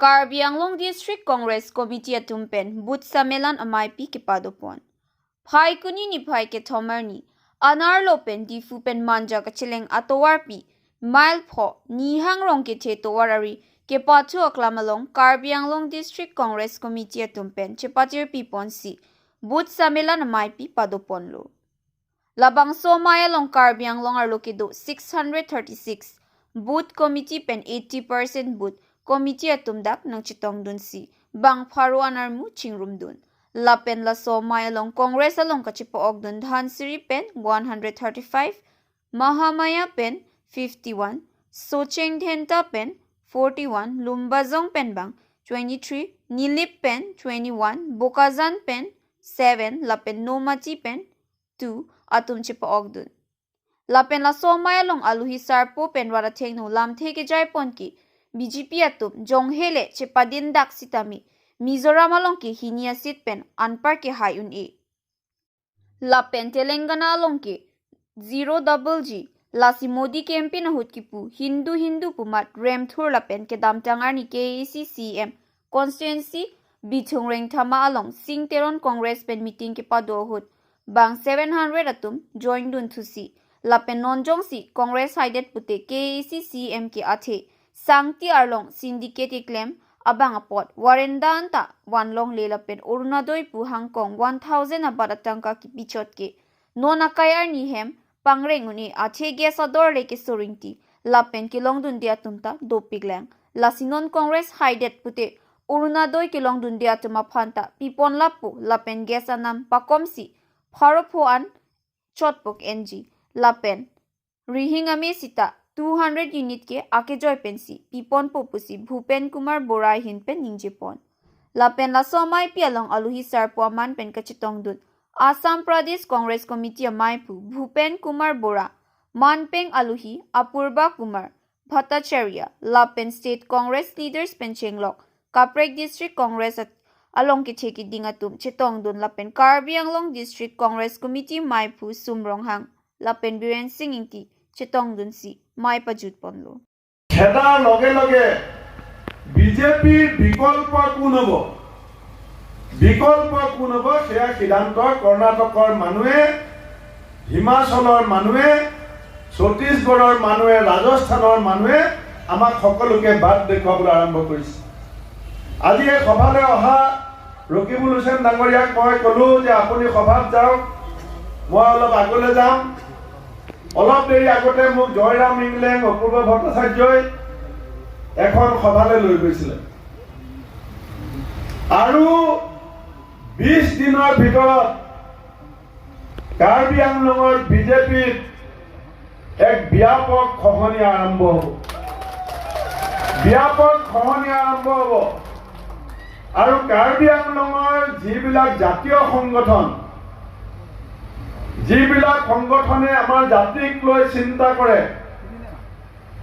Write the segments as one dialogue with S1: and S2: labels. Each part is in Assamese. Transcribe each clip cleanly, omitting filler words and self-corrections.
S1: Karbi Anglong District Congress Committee atum pen Booth Samelan amai pi ke padopon. Phai kuni ni phai ke thomarni anar lo pen difu pen manja ka cheleng atowar pi mile pho ni hang rong ke the towar ari ke pachu aklamalong Karbi Anglong District Congress Committee atum pen chepachir pi pon si Booth Samelan amai pi padopon lo. Labang Somaya long Karbi Anglong arlo ke do 636 Booth Committee pen 80% Booth Committee atum dak nang chitong dun si bang pharo anar mu chingrum dun. Lapen la Somaya long Congress along kachipo og dun Dhansiri pen 135, Mahamaya pen 51, Socheng Dhenta pen 41, Lumbazong pen bang 23, Nilip pen 21, Bokazan pen 7, Lapen Nomachi pen 2 atum chipo og dun. Lapen la Somaya long aluhi sarpo pen wara thengnu lam theke jai pon ki BJP atum jonghele chepadin dak sitami Mizoram along ki hinia sit pen anpar ke hai un e. Lapen Telangana along ki 0 double G lasi Modi campaign ahut ki pu Hindu Hindu pumat rem thur lapen ke damtangar ni KAC CM constituency bichung reng thama along Sing Teron Congress pen meeting ke pado hut bang 700 atum join dun thusi. Lapen nonjong si Congress haidet pute KAC CM ke athe Sangti arlong syndicate claim abang apot warenda anta wanlong le lapen Orunodoi pu Hong Kong 1000 abat atangka ki pichot ke nonakayar ni hem pangreng uni athe gas ador le ke soringti lapen kilong dun dia tumta dopiglang lasinon Congress haidet pute Orunodoi kilong dun dia tuma phanta pipon lapu lapen gas anam pakomsi pharopho an chotpok ng lapen rihingami sita 200 unit ke ake joy pensi pipon popusi Bhupen Kumar Bora hin pen ningjepon. Lapen la somai pialong aluhi sarpo aman pen kachitong dun Assam Pradesh Congress Committee amaipu Bhupen Kumar Bora Manpeng Aluhi Apurba Kumar Bhattacharya Lapen State Congress leaders pen chenglok Kaprek District Congress along ke cheki dingatum chetong dun Lapen Karbi Anglong District Congress Committee maipu Sumronghang Lapen Biren Singh ingti chetong dun si mai pajut ponlo.
S2: খেদাৰ লগে লগে বিজেপিৰ বিকল্প কোন হ'ব, বিকল্প কোন হ'ব সেয়া সিদ্ধান্ত কৰ্ণাটকৰ মানুহে, হিমাচলৰ মানুহে, ছত্তীশগড়ৰ মানুহে, ৰাজস্থানৰ মানুহে আমাক সকলোকে বাট দেখুৱাবলৈ আৰম্ভ কৰিছে। আজি এই সভালৈ অহা ৰকিবুল হুছেইন ডাঙৰীয়াক মই ক'লো যে আপুনি সভাত যাওক, মই অলপ আগলৈ যাম। অলপ দেৰি আগতে মোক জয়ৰাম ইংলেং, অপূৰ্ব ভট্টাচাৰ্যই এখন সভালৈ লৈ গৈছিলে আৰু 20 দিনৰ ভিতৰত কাৰ্বি আংলঙৰ বিজেপিত এক ব্যাপক খহনীয়া আৰম্ভ হ'ব, ব্যাপক খহনীয়া আৰম্ভ হ'ব। আৰু কাৰ্বি আংলঙৰ যিবিলাক জাতীয় সংগঠন, যিবিলাক সংগঠনে আমাৰ জাতিক লৈ চিন্তা কৰে,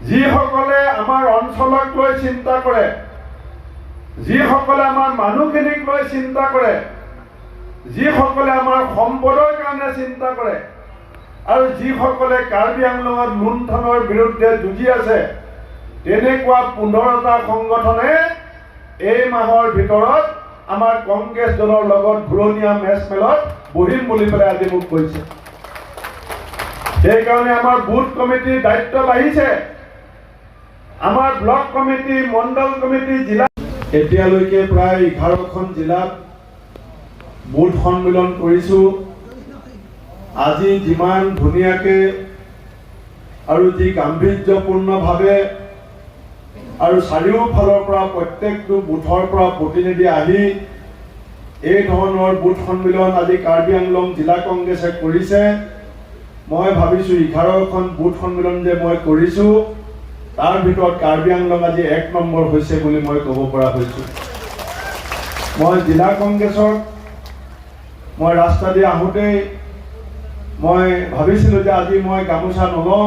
S2: যিসকলে আমাৰ অঞ্চলক লৈ চিন্তা কৰে, যিসকলে আমাৰ মানুহখিনিক লৈ চিন্তা কৰে, যিসকলে আমাৰ সম্পদৰ কাৰণে চিন্তা কৰে আৰু যিসকলে কাৰ্বি আংলঙত লুণ্ঠনৰ বিৰুদ্ধে যুঁজি আছে, তেনেকুৱা 15টা সংগঠনে এই মাহৰ ভিতৰত আমাৰ কংগ্ৰেছ দলৰ লগত ঘূৰণীয়া মেজমেলত বহিম বুলি পেলাই আজি মোক কৈছে। সেইকাৰণে আমাৰ বুথ কমিটিৰ দায়িত্ব বাঢ়িছে। আমাৰ ব্লক কমিটি, মণ্ডল কমিটি, জিলা, এতিয়ালৈকে প্ৰায় 11খন জিলাত বুথ সন্মিলন কৰিছোঁ। আজি যিমান ধুনীয়াকৈ আৰু যি গাম্ভীৰ্যপূৰ্ণভাৱে আৰু চাৰিওফালৰ পৰা প্ৰত্যেকটো বুথৰ পৰা প্ৰতিনিধি আহি এই ধৰণৰ বুথ সন্মিলন আজি কাৰ্বি আংলং জিলা কংগ্ৰেছে কৰিছে, মই ভাবিছোঁ 11খন বুথ সন্মিলন যে মই কৰিছোঁ, তাৰ ভিতৰত কাৰ্বি আংলং আজি এক নম্বৰ হৈছে বুলি মই ক'ব পৰা হৈছোঁ। মই জিলা কংগ্ৰেছক মই ৰাস্তা দি আহোঁতেই মই ভাবিছিলোঁ যে আজি মই গামোচা নলওঁ,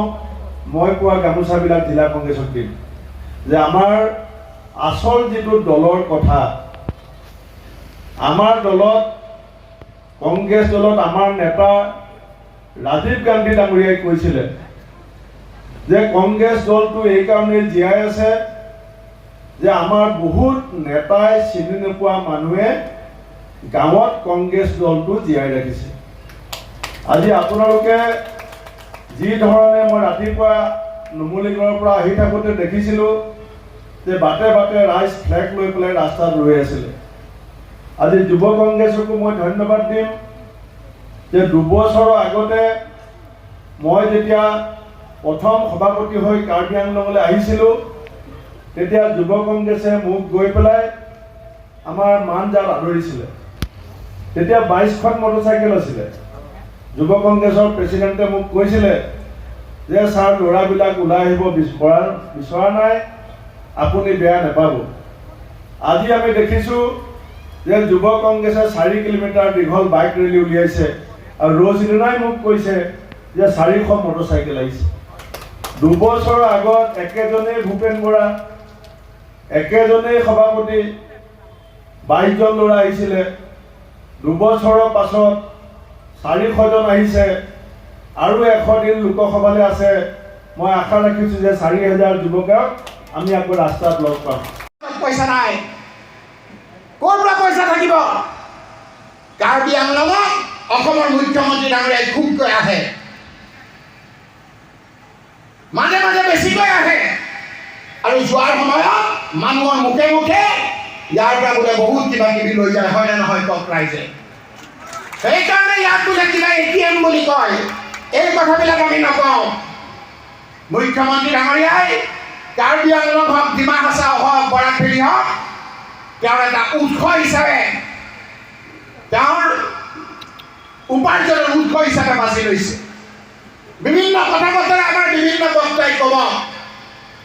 S2: মই পোৱা গামোচাবিলাক জিলা কংগ্ৰেছক দিম, যে আমাৰ আচল যিটো দলৰ কথা, আমাৰ দলত, কংগ্ৰেছ দলত আমাৰ নেতা ৰাজীৱ গান্ধী ডাঙৰীয়াই কৈছিলে যে কংগ্ৰেছ দলটো এইকাৰণেই জীয়াই আছে। যে আমাৰ বহুত নেতাই চিনি নোপোৱা মানুহে গাঁৱত কংগ্ৰেছ দলটো জীয়াই ৰাখিছে। আজি আপোনালোকে যি ধৰণে মই ৰাতিপুৱা নুমলীগড়ৰ পৰা আহি থাকোঁতে দেখিছিলোঁ যে বাটে বাটে ৰাইজ ফ্লেগ লৈ পেলাই ৰাস্তাত ৰৈ আছিলে। আজি যুৱ কংগ্ৰেছকো মই ধন্যবাদ দিম যে 2 বছৰৰ আগতে মই যেতিয়া প্ৰথম সভাপতি হৈ কাৰ্বি আংলঙলৈ আহিছিলোঁ, তেতিয়া যুৱ কংগ্ৰেছে মোক গৈ পেলাই আমাৰ মানজাত আদৰিছিলে। তেতিয়া 22খন মটৰচাইকেল আছিলে। যুৱ কংগ্ৰেছৰ প্ৰেচিডেণ্টে মোক কৈছিলে যে ছাৰ, ল'ৰাবিলাক ওলাই আহিব বিচৰা নাই, আপুনি বেয়া নাপাব। আজি আমি দেখিছোঁ যে যুৱ কংগ্ৰেছে 4 কিলোমিটাৰ দীঘল বাইক ৰেলী উলিয়াইছে আৰু ৰ'জলিনাই মোক কৈছে যে 400 মটৰচাইকেল আহিছে। 2 বছৰৰ আগত একেজনেই ভূপেন বৰা, একেজনেই সভাপতি, 22জন ল'ৰা আহিছিলে। 2 বছৰৰ পাছত 400জন আহিছে আৰু 100 দিন লোকসভালৈ আছে। মই আশা ৰাখিছোঁ যে 4000 যুৱকক আমি আকৌ ৰাস্তাত লগ পাম।
S3: পইচা নাই, ক'ৰ পৰা পইচা থাকিব? কাৰ্বি আংলঙত অসমৰ মুখ্যমন্ত্ৰী ডাঙৰীয়াই খুবকৈ আহে, মাজে মাজে বেছিকৈ আহে আৰু যোৱাৰ সময়ত মানুহৰ মুখে মুখে ইয়াৰ পৰা বোলে বহুত কিবা কিবি লৈ যায়। হয়নে নহয় কওক ৰাইজে? সেইকাৰণে ইয়াত বোলে কিবা এটিএম বুলি কয়। এই কথাবিলাক আমি নকওঁ। মুখ্যমন্ত্ৰী ডাঙৰীয়াই কাৰ্বি আংলং হওক, ডিমা হাছাও হওক, বৰাক ভেলী হওক, তেওঁৰ এটা উৎস হিচাপে, তেওঁৰ উপাৰ্জনৰ উৎস হিচাপে বাছি লৈছে। বিভিন্ন কথা বতৰা আমাৰ বিভিন্ন বক্তাই ক'ব।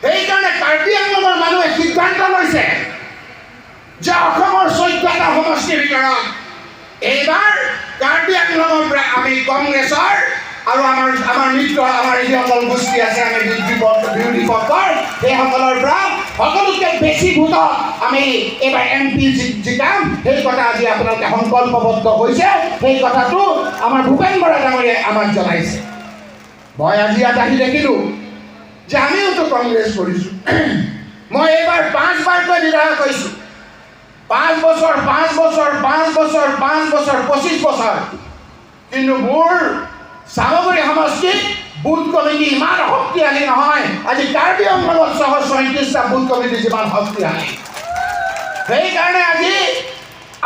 S3: সেইকাৰণে কাৰ্বি আংলঙৰ মানুহে সিদ্ধান্ত লৈছে যে অসমৰ 14টা সমষ্টিৰ ভিতৰত এইবাৰ কাৰ্বি আংলঙৰ পৰা আমি কংগ্ৰেছৰ আৰু আমাৰ মিত্ৰ, আমাৰ যিসকল গোষ্ঠী আছে, আমি বিৰোধী পক্ষৰ সেইসকলৰ পৰা সকলোতকৈ বেছি ভোটত আমি এইবাৰ এমপি জিকাম। সেই কথা আজি আপোনালোকে সংকল্পবদ্ধ হৈছে। সেই কথাটো আমাৰ ভূপেন বৰা ডাঙৰীয়াই আমাক জনাইছে। মই আজি ইয়াত আহি দেখিলোঁ যে আমিওতো কংগ্ৰেছ কৰিছোঁ। মই এইবাৰ পাঁচবাৰকৈ বিধায়ক হৈছোঁ। 5 বছৰ, 5 বছৰ, 5 বছৰ, 5 বছৰ, 25 বছৰ। কিন্তু মোৰ চামগুৰি সমষ্টিত বুথ কমিটি ইমান শক্তিশালী নহয়। আজি কাৰ্বি আংলঙত 636টা বুথ কমিটি যিমান শক্তিশালী। সেইকাৰণে আজি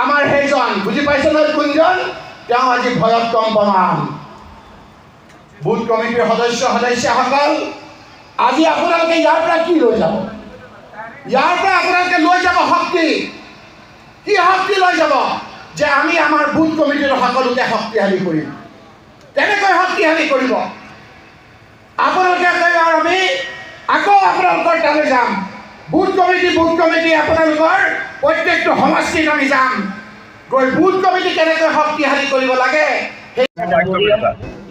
S3: আমাৰ সেইজন, বুজি পাইছে নহয় কোনজন, তেওঁ আজি ভয়ত কম্পমান। বুথ কমিটিৰ সদস্য সদস্যাসকল, আজি আপোনালোকে ইয়াৰ পৰা কি লৈ যাব? ইয়াৰ পৰা আপোনালোকে লৈ যাব শক্তি। কি শক্তি লৈ যাব? যে আমি আমাৰ বুথ কমিটিৰ সকলোকে শক্তিশালী কৰিম। কেনেকৈ শক্তিশালী কৰিব? আপোনালোকে কয় আৰু আমি আকৌ আপোনালোকৰ তালৈ যাম। বুথ কমিটি আপোনালোকৰ প্ৰত্যেকটো সমষ্টিত আমি যাম গৈ বুথ কমিটি কেনেকৈ শক্তিশালী কৰিব লাগে সেই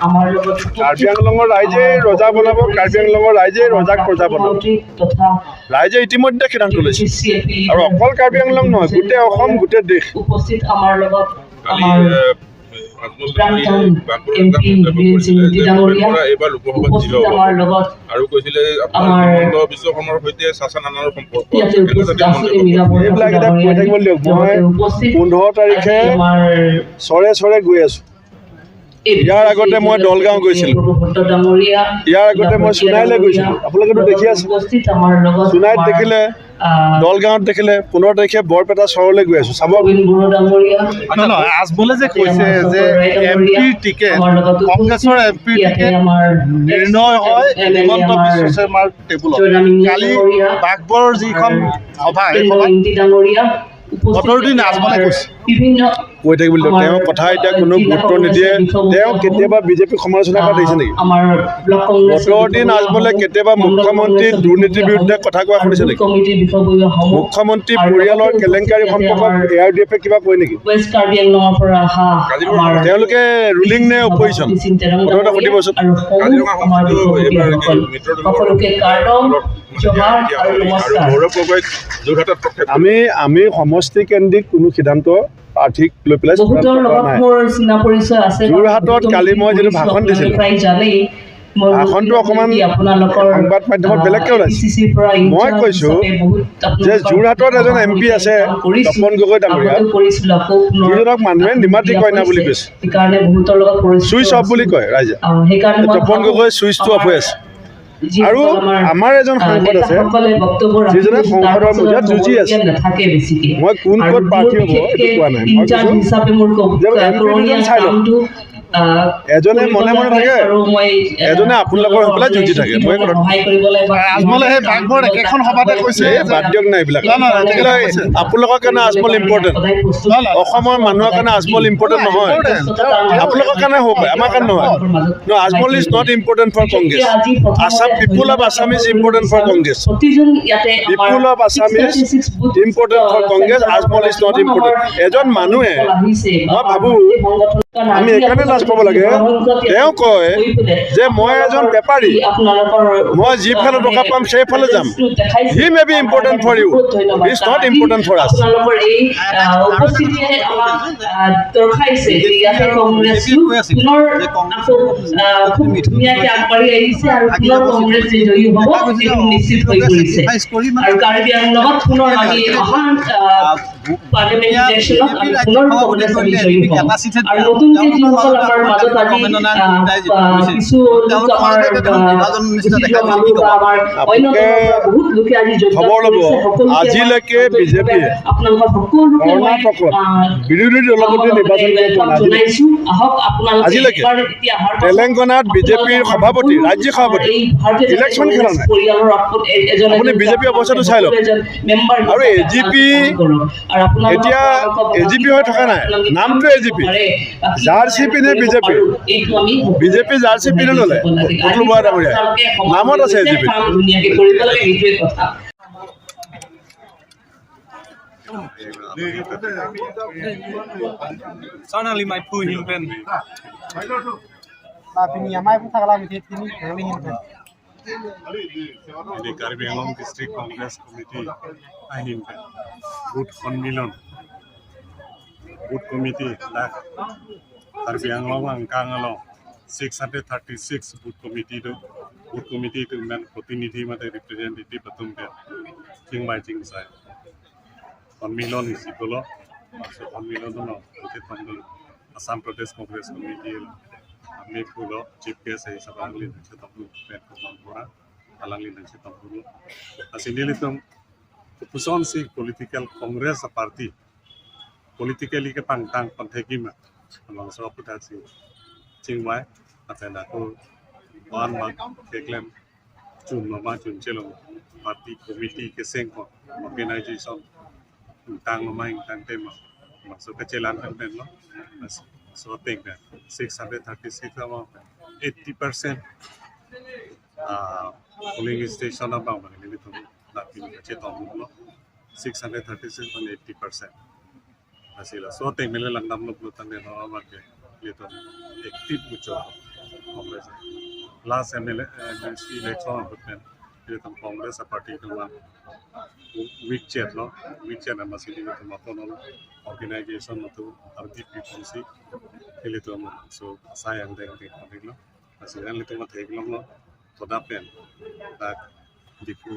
S4: আমাৰ লগত
S2: কাৰ্বি আংলঙৰ ৰাইজে ৰজা বনাব, কাৰ্বি আংলঙৰ ৰাইজে ৰজাক প্ৰজা বনাব।
S4: তথা
S2: ৰাইজে ইতিমধ্যে সিদ্ধান্ত লৈছে আৰু অকল কাৰ্বি আংলং নহয়, গোটেই অসম, গোটেই দেশ।
S4: উপস্থিত আমাৰ লগত
S5: কালি
S4: আমাৰ
S5: আজমল
S4: প্ৰাক্তন
S5: বাঘবৰৰ
S4: এম
S5: এটা
S4: পি
S5: মন্তব্য
S4: বীৰেন সিং
S5: কৰিছিলে যে
S4: ডাঙৰীয়া
S5: ভূপেন বৰা এইবাৰ লোকসভাত
S4: উপস্থিত
S5: জিৰ' হ'ব
S4: আমাৰ লগত
S5: আৰু কৈছিলে আপোনাৰ
S4: আমাৰ
S5: হিমন্ত বিশ্ব শৰ্মাৰ সৈতে চাচা নানাৰ সম্পৰ্ক আছে।
S4: ইয়াতে
S5: কেনেকুৱা
S4: উপস্থিত
S5: জাতীয়
S4: আচনি
S5: মন্তব্য
S4: মীৰা বৰঠাকুৰ
S2: এইবিলাক এতিয়া কৈ থাকিব দিয়ক। মই
S4: লগতে উপস্থিত
S2: 15 তাৰিখে
S4: আজি আমাৰ
S2: চৰে চৰে গৈ আছো।
S4: এই
S2: ইয়াৰ আগতে মই দলগাঁও গৈছিলো।
S4: ভট্ট ডাঙৰীয়া,
S2: ইয়াৰ আগতে মই সোণাইলৈ গৈছিলো। আপোনালোকেতো দেখি আছে।
S4: উপস্থিত আমাৰ লগত
S2: সোণাইত
S4: আমাৰ,
S2: দেখিলে, দলগাঁৱত দেখিলে, 15 তাৰিখে বৰপেটা চহৰলৈ গৈ আছো, চাব।
S4: প্ৰবীণ বড়ো ডাঙৰীয়া,
S6: নহয় নহয়, আজমলে যে কৈছে
S4: আমাৰ
S6: যে
S4: শংকৰ ৰায়
S6: এম
S4: ডাঙৰীয়া,
S6: পিৰ টিকেট,
S4: আমাৰ লগত উপস্থিত
S6: কংগ্ৰেছৰ এম পিৰ
S4: ইয়াতে
S6: টিকেট
S4: আমাৰ
S6: নিৰ্ণয় হয়
S4: এম এল এ
S6: হিমন্ত
S4: আমাৰ
S6: বিশ্ব শৰ্মাৰ টেবুলত।
S4: জয়ৰাম ইংলে
S6: কালি
S4: ডাঙৰীয়া,
S6: বাঘবৰৰ যিখন সভা, সেই
S4: পেন্দ
S6: সভাত
S4: ইংতি ডাঙৰীয়া উপস্থিত
S6: বদৰুদ্দিন আজমলে
S4: আমাৰ
S6: কৈছে।
S4: বিভিন্ন
S2: কৈ থাকিব দিয়ক।
S4: আমাৰ
S2: তেওঁৰ কথা এতিয়া কোনো
S4: জিলা
S2: গুৰুত্ব নিদিয়ে।
S4: কংগ্ৰেছৰ বিষয়ববীয়াসমূহ,
S2: তেওঁ কেতিয়াবা বিজেপিক সমালোচনা কৰা দেখিছে নেকি?
S4: আমাৰ ব্লক কংগ্ৰেছৰ
S2: বদৰুদ্দিন আজমলে
S4: বিষয়ববীয়াসমূহ,
S2: কেতিয়াবা
S4: মণ্ডল
S2: মুখ্যমন্ত্ৰীৰ
S4: কংগ্ৰেছৰ
S2: দুৰ্নীতিৰ বিৰুদ্ধে
S4: বিষয়ববীয়াসমূহ,
S2: কথা কোৱা শুনিছে
S4: আৰু
S2: নেকি?
S4: কমিটিৰ বিষয়ববীয়াসমূহ,
S2: মুখ্যমন্ত্ৰী
S4: আৰু
S2: পৰিয়ালৰ
S4: লগতে
S2: কেলেংকাৰী
S4: উপস্থিত
S2: সম্পৰ্কত
S4: আমাৰ
S2: এ I D এফে কিবা কয় নেকি?
S4: ৱেষ্ট কাৰ্বি আংলঙৰ পৰা অহা
S5: কাজিৰঙা
S4: আমাৰ
S2: তেওঁলোকে ৰুলিং নে অপজিশ্যন,
S4: সভাপতি চিন্তাৰাম
S2: প্ৰথমতে
S4: ডাঙৰীয়া
S2: সুধিবচোন।
S4: আৰু সমূহ
S5: কাজিৰঙা
S4: আমাৰ
S5: সমষ্টিটো এইবাৰ
S4: বিষয়ববীয়াসকল,
S5: মিত্ৰ দলৰ
S4: সকলোকে কাৰ্ডম
S5: অলপ
S4: জহাৰ
S5: দিয়া
S4: আৰু
S5: হ'ল আৰু
S4: নমস্কাৰ।
S5: গৌৰৱ গগৈক যোৰহাটত প্ৰক্ষেপ
S2: আমি সমষ্টি কেন্দ্ৰিক কোনো সিদ্ধান্ত প্ৰাৰ্থীক লৈ পেলাই
S4: বহুতৰ
S2: চূড়ান্ত কৰা
S4: লগত
S2: নাই।
S4: মোৰ চিনা পৰিচয় আছে।
S2: যোৰহাটত কালি মই যিটো ভাষণ দিছিলোঁ,
S4: প্ৰায় জানেই। মোৰ
S2: ভাষণটো অকণমান
S4: আপোনালোকৰ
S2: সংবাদ মাধ্যমত বেলেগকে ওলাইছে।
S4: APCC ৰ পৰা
S2: মই
S4: ইনচাৰ্জ
S2: কৈছোঁ
S4: হিচাপে বহুত
S2: যে
S4: আপোনালোকৰ
S2: যোৰহাটত এজন এম পি আছে,
S4: কাম কৰিছোঁ।
S2: তপন গগৈ ডাঙৰীয়া,
S4: আগতেও কৰিছিলোঁ, আকৌ পুনৰ
S2: যিজনক মানুহে নিমাতী
S4: দিয়া
S2: কইনা বুলি
S4: হৈছে।
S2: কৈছে।
S4: সেইকাৰণে বহুতৰ লগত পৰিচিত
S2: চুইচ অফ বুলি
S4: আছোঁ।
S2: কয় ৰাইজে।
S4: সেইকাৰণে মই
S2: তপন
S4: ভাবোঁ
S2: গগৈ চুইচটো অফ হৈ আছে।
S4: যিসকল
S2: আৰু আমাৰ এজন সাংসদ আছে,
S4: নেতাসকলে বক্তব্য ৰাখি
S2: যিজনে
S4: গৈছে, তাৰ
S2: সংসদৰ
S4: পাছত
S2: মজিয়াত যুঁজি আছে।
S4: ক'বলগীয়া নাথাকে বেছিকে।
S2: মই কোন
S4: আৰু
S2: ক'ত
S4: মোৰ
S2: প্ৰাৰ্থী হ'ব
S4: বিশেষকে
S2: এইটো কোৱা নাই। মই
S4: ইনচাৰ্জ
S2: কৈছোঁ
S4: হিচাপে মোৰ
S2: যে এম পি
S4: কৰণীয়া
S2: দুজন চাই লওক।
S4: কামটো,
S2: এজনে
S4: কৰিব
S2: মনে মনে
S4: লাগে
S2: থাকে,
S4: আৰু মই,
S2: এজনে আপোনালোকৰ হৈ পেলাই যুঁজি থাকে। মই কথাটো
S4: সহায় কৰিবলৈ বা
S6: আজমলে সেই বাঘবৰ একেখন সভাতে কৈছে
S2: এই বাদ দিয়ক না এইবিলাক।
S6: না, না, না,
S2: এইবিলাক আপোনালোকৰ কাৰণে আজমল ইম্পৰ্টেণ্ট,
S4: সদায় প্ৰস্তুত।
S6: না, না,
S2: অসমৰ মানুহৰ কাৰণে আজমল ইম্পৰ্টেণ্ট নহয়। আপোনালোকৰ কাৰণে হ'ব পাৰে, আমাৰ কাৰণে নহয়। No, Ajmal is not important for Congress. Assam, people of Assam is important for Congress.
S4: প্ৰতিজন ইয়াতে আমাৰ
S2: People of Assam is
S4: 636 booth,
S2: important for Congress, Ajmal is not important. এজন মানুহে,
S4: আহিছে,
S2: মই ভাবো,
S4: সংগঠন
S2: আমি এইকাৰণে লাজ পাব লাগে, তেওঁ কয় যে মই এজন বেপাৰী, মই যিফালে টকা পাম সেইফালে যাম। He may be important for you. He is not important for us.
S4: আপোনালোকৰ এই উপস্থিতিয়ে আমাক দৰ্শাইছে যে ইয়াতে কংগ্ৰেছ পুনৰ আকৌ খুব ধুনীয়াকে আগবাঢ়ি আহিছে আৰু পুনৰ কংগ্ৰেছ যে জয়ী হ'ব সেইটো নিশ্চিত হৈ পৰিছে। আৰু কাৰ্বি আংলঙত পুনৰ আমি অহা পাৰ্লিয়ামেণ্ট ইলেকশ্যনত আমি পুনৰ কংগ্ৰেছ আমি জয়ী হ'ম। আৰু নতুনকে যিসকল আমাৰ মাজত আজি কিছু লোক আমাৰ উঠি যোৱা মানুহ বা আমাৰ অন্য দলৰ পৰা বহুত লোকে আজি যোগদান
S2: খবৰ ল'ব,
S4: কৰিছে, সকলোকে মই
S2: আজিলৈকে
S4: আন্তৰিকভাৱে
S2: বিজেপিয়ে
S4: আপোনালোকৰ সকলোকে মই,
S2: কৰ্ণাটকত বিৰোধী দলৰ প্ৰতি নিৰ্বাচন কৰিব পৰা নাই।
S4: জনাইছো, আহক আপোনালোকে
S2: আজিলৈকে
S4: এবাৰ এতিয়া অহাৰ পাছত
S2: তেলেংগানাত বিজেপিৰ
S4: আপোনালোকে
S2: সভাপতি,
S4: আমাৰ
S2: ৰাজ্যিক সভাপতি
S4: এই ভাৰতীয় জনতা
S2: ইলেকশ্যন খেলা নাই।
S4: পৰিয়ালৰ এজন
S2: আপুনি
S4: এজন
S2: বিজেপি অৱস্থাটো চাই লওক।
S4: এজন মেম্বাৰ
S2: আৰু
S4: হিচাপে
S2: AGP
S4: আপোনালোকে কাম কৰক। আৰু আপোনালোকক
S2: এতিয়া
S4: আপোনালোকক
S2: AGP হৈ থকা নাই,
S4: আপোনালোকে
S2: নামটো AGP।
S4: পাৰে, বা কি
S2: জাৰ্চি পিন্ধে
S4: কৰিব
S2: বিজেপি।
S4: পাৰো, এইটো আমি
S2: বিজেপি জাৰ্চি পিন্ধি ল'লে,
S4: লাগে।
S2: পুতুল বৰা ডাঙৰীয়াই।
S4: আপোনালোকে সমাজ
S2: নামত আছে
S4: হৈছে,
S2: AGP।
S4: কাম ধুনীয়াকে কৰিব লাগে, সেইটোৱে কথা।
S7: Karbi Anglong district Congress committee আহিম বুথ সন্মিলন booth committee lakh Karbi Anglong angkang 636 booth committee to booth committee to men প্ৰতিনিধি মানে ৰিপ্ৰেজেণ্টেটিভ বাতুম বে চিং বাই চিং চাই সন্মিলন হিচিবল সন্মিলন আসাম প্ৰদেশ কংগ্ৰেছ কমিটি আমি ফুল চিফ গেষ্ট হিচাপে আংলি নংসে তমু পেট পৰা alangli nangse tamburu asinilitum opposition si political Congress party politically ke pangtang panthekima amang so puta si chingwai apena ko wan ma keklem chun ma chun chelong party committee ke seng ko organization tang ma tang tema ma so ke chelan pen lo so think that 636 ama 80% polling station about 636 মানে 80% asila so te mele langdam lo plutan de no amake lito active mucho Congress last MLA MLC election hotmen lito Congress party to weak chair lo weak chair ama sili lito makono organization to RDPC lito so sayang deng deng lo asila lito ma thek lo toda pen tak dipu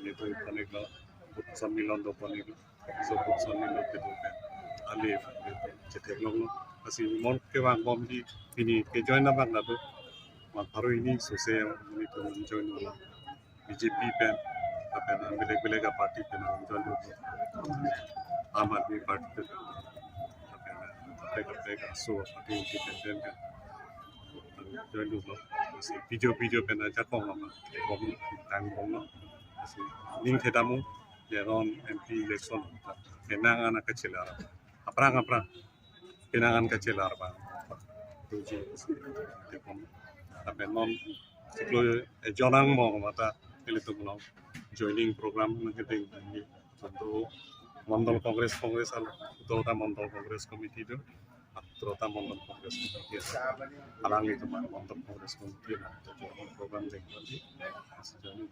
S7: lito iponik lo সম্মিলন দপনিক so সম্মিলন ke pen ali che thek lo asi mon ke bang bom di ini ke join na bang na do ma pharu ini so se ni to join no BJP pen pen beleg beleg party pen join do Aam Aadmi party pen pen so party independent pen join do lo asi video video pen ja kong ma bom tang bom lo asi ning thetamu jeron MP election penangan kecil arah aprang aprang penangan kecil arah tuji tepon tapi non siklo jonang mo mata itu belum joining program nanti tentu Mandal Congress Congress al উত্তরটা মন্ডল কংগ্রেস কমিটি তো আত্রতা মন্ডল কংগ্রেস কমিটি আলাং itu Mandal Congress committee programme দেখব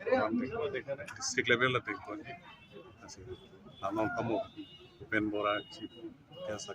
S7: প্রোগ্রাম দেখব ডিস্ট্রিক্ট লেভেল দেখব নাম Upen Bora chief guest.